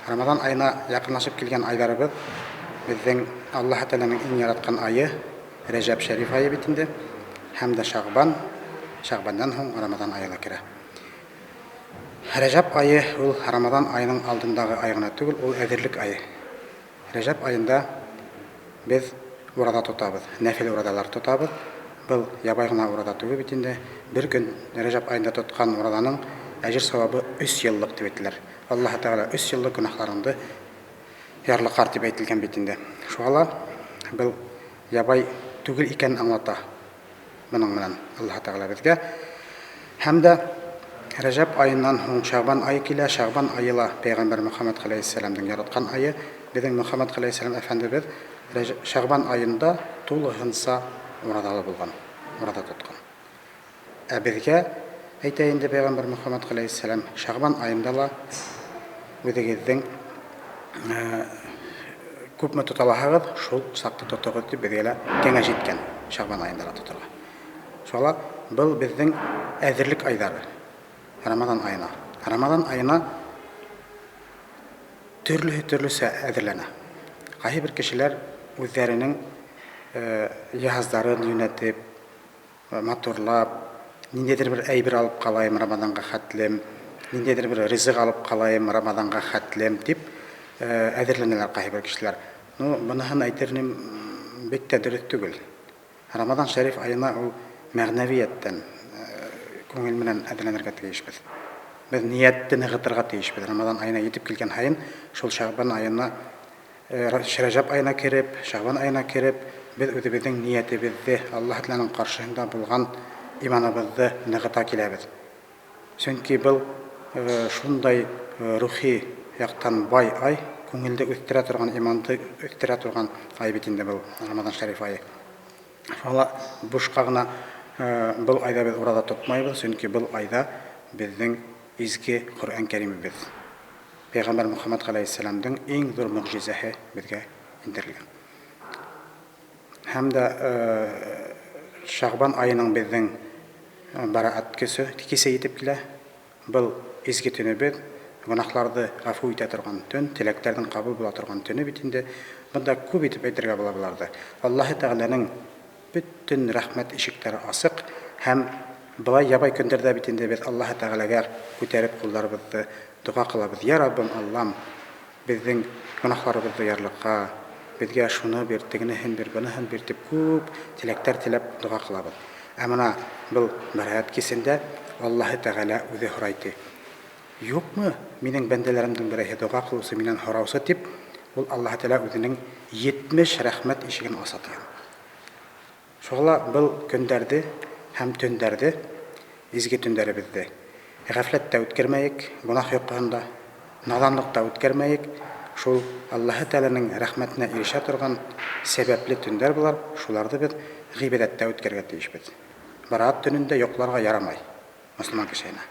Рамаҙан айына яҡынлашып килгән айҙарыбыҙ беҙҙең Аллаһы Тәғәләнең иң яратҡан айы Рәжәб шәриф айы бит инде, һәм дә Шәғбан, Шәғбандан һуң Рамаҙан айы ла керә. Рәжәб айы ул Рамаҙан айының алдындағы ай ғына түгел, ул әҙерлек айы. Рәжәб айында беҙ ураҙа тотабыҙ, нәфил ураҙалар тотабыҙ. Был ябай ғына ураҙа түгел бит инде. Бер көн Рәжәб айында тотҡан ураҙаның әжер сауабы 3 йыллыҡ тип әйтәләр. Аллаһы Тәғәлә 3 йыллыҡ гөнаһларыңды ярлыҡар тип әйтелгән бит инде. Шуға ла был ябай түгел икәнен аңлата бының менән Аллаһы Тәғәлә беҙгә. Һәм дә Рәжәб айынан һуң Шәғбан айы килә. Шәғбан айы ла Пәйғәмбәр Мөхәммәд ғәләйһиссәләмдең яратҡан айы. Беҙҙең Мөхәммәд ғәләйһиссәләм әфәндебеҙ Шәғбан айында тулыһынса ураҙалы булған, ураҙа тотҡан. Ә беҙгә әйтә инде Пәйғәмбәр Мөхәммәд ғәләйһиссәләм, Шәғбан айында ла үҙегеҙҙең күпме тота алаһығыҙ, шул саҡты тотоғоҙ тип беҙгә лә кәңәш иткән Шәғбан айында ла тоторға. Шуға ла был беҙҙең әҙерлек айҙары Рамаҙан айына. Рамаҙан айына төрлөһө төрлөсә әҙерләнә. Ҡайһы бер кешеләр үҙҙәренең йыһаздарын йүнәтеп, матурлап, ниндәйҙер бер әйбер алып ҡалайым Рамаҙанға хәтлем, ниндәйҙер бер ризыҡ алып ҡалайым Рамаҙанға хәтлем тип әҙерләнәләр ҡайһы бер кешеләр. Ну, быныһын әйтер инем, бик тә дөрөҫ түгел. Рамаҙан шәриф айына ул мәғнәвиәттән, күңел менән әҙерләнергә тейешбеҙ. Беҙ ниәтте нығытырға тейешбеҙ. Рамаҙан айына етеп килгән һайын, шул Шәғбан айына, Рәжәб айына кереп, Шәғбан айына кереп, беҙ үҙебеҙҙең ниәтебеҙҙе, Аллаһ Тәғәләнең ҡаршыһында булған иманыбыҙҙы ныгыта киләбеҙ. Сөнки был шундай рухи яҡтан бай ай, күңелде үҫтерә торған, иманды үҫтерә торған ай бит инде был Рамаҙан шәриф айы. Шуға ла бушҡа ғына был айҙа беҙ ураҙа тотмайбыҙ, сөнки был айҙа беҙҙең изге Ҡөрьән Кәримебеҙ, Пәйғәмбәр Мөхәммәд ғәләйһиссәләмдең иң ҙур мөғжизәһе беҙгә индерелгән. Һәм дә Шәғбан айының беҙҙең бараат көсө кисә етеп килә. Был изге төнөбөҙ, гөнаһларҙы ғәфү итә торған төн, теләктәрҙең ҡабул була торған төнө бит инде. Бында күп итеп әйтергә була быларҙы. Аллаһы Тәғәләнең бөтөн рәхмәт ишектәре асыҡ һәм былай ябай көндәрҙә бит инде беҙ Аллаһы Тәғәләгә күтәреп ҡулдарыбыҙҙы доға ҡылабыҙ. Йә Раббым, Аллам, беҙҙең гөнаһларыбыҙҙы ярлыҡа, беҙгә шуны бир, тегенеһен бир, быныһын бир тип күп теләктәр теләп доға ҡылабыҙ. Ә мына был Бәраәт кисендә Аллаһы Тәғәлә үҙе һорай ти. Юҡмы минең бәндәләремдең берәйһе доға ҡылыусы, минән һораусы тип, ул Аллаһы Тәғәлә үҙенең 70 рәхмәт ишеген аса тигән. Шуға ла был көндәрҙе һәм төндәрҙе, изге төндәребеҙҙе ғәфләттә үткәрмәйек, гөнаһ йоҡоһонда, наҙанлыҡта үткәрмәйек. Шул Аллаһы Тәғәләнең рәхмәтенә ирешә торған сәбәпле төндәр булар, шуларҙы беҙ ғибәҙәттә үткәрергә тейешбеҙ. Бәраәт төнөндә йоҡларға ярамай мосолман кешеһенә.